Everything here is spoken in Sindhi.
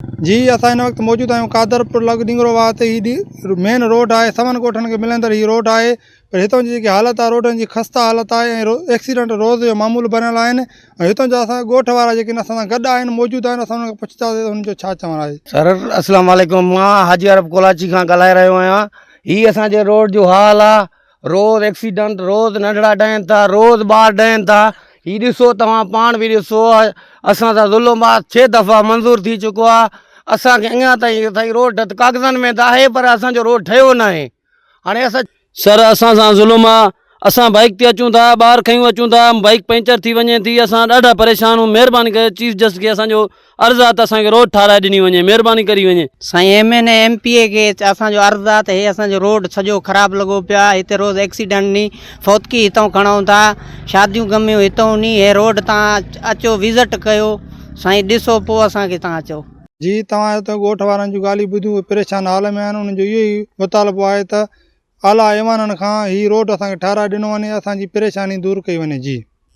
جي اسان هن وقت موجود آهيون قادرپور لڳ ڏنگرو واهه تي هي مين روڊ آهي سون ڳوٺن کي ملندڙ هي روڊ آهي پر هتان جي جيڪي حالت آهي روڊن جي خسته حالت آهي ۽ ايڪسيڊنٽ روز جو معمول بڻيل آهن ۽ هتان جا اسان ڳوٺ وارا جيڪي اسان سان گڏ آهن موجود آهن اسان انهن کان پڇنداسين ته انهن جو ڇا چوڻ آهي. سر اسلام عليڪم مان حاجي عرب ڪولاچي کان ڳالهائي رهيو آهيان هي اسان جي روڊ جو حال آ روز ايڪسيڊنٽ روز ننڍڙا ڊهن ٿا روز ٻار ڊهن ٿا هي ڏسو توهان پاڻ به ڏسو اسان سان ظلم آ ڇهه دفعا منظور ٿي چڪو آ اسان کي اڃا تائين سائين روڊ ڪاغذن ۾ ته آهي پر اسان جو روڊ ٺهيو ناهي هاڻي اسان سر اسان سان ظلم آ اسان بائيڪ تي اچون ٿا ٻار کنيون اچون ٿا بائيڪ پنچر ٿي وڃي ٿي اسان ڏاڍا پريشان آهيون مهرباني ڪري چيف جسٽس کي اسان جو عرض آ ته اسان کي روڊ ٺاهرائي ڏني وڃي مهرباني ڪري وڃي. سائين M N A M P A کي اسان جو عرض آ ته هي اسان جو روڊ سڄو خراب لڳو پيو آ هتي روز ايڪسيڊنٽ ني فوتگي هتئون کڻون ٿا شاديون غميون هتئون ني هي روڊ تان اچو وزٽ ڪيو سائين ڏسو پو اسان کي تان اچو. جي توهان هتي ڳوٺ وارن جون ڳالهيون ٻڌيون اهي پريشان حال ۾ آهن انهن جو اهو ئي مطالبو آهي ته اعليٰ ايوانن کان هي روڊ اسان کي ٺهرائي ڏنو وڃي اسان جي پريشاني دور ڪئي وڃي جي.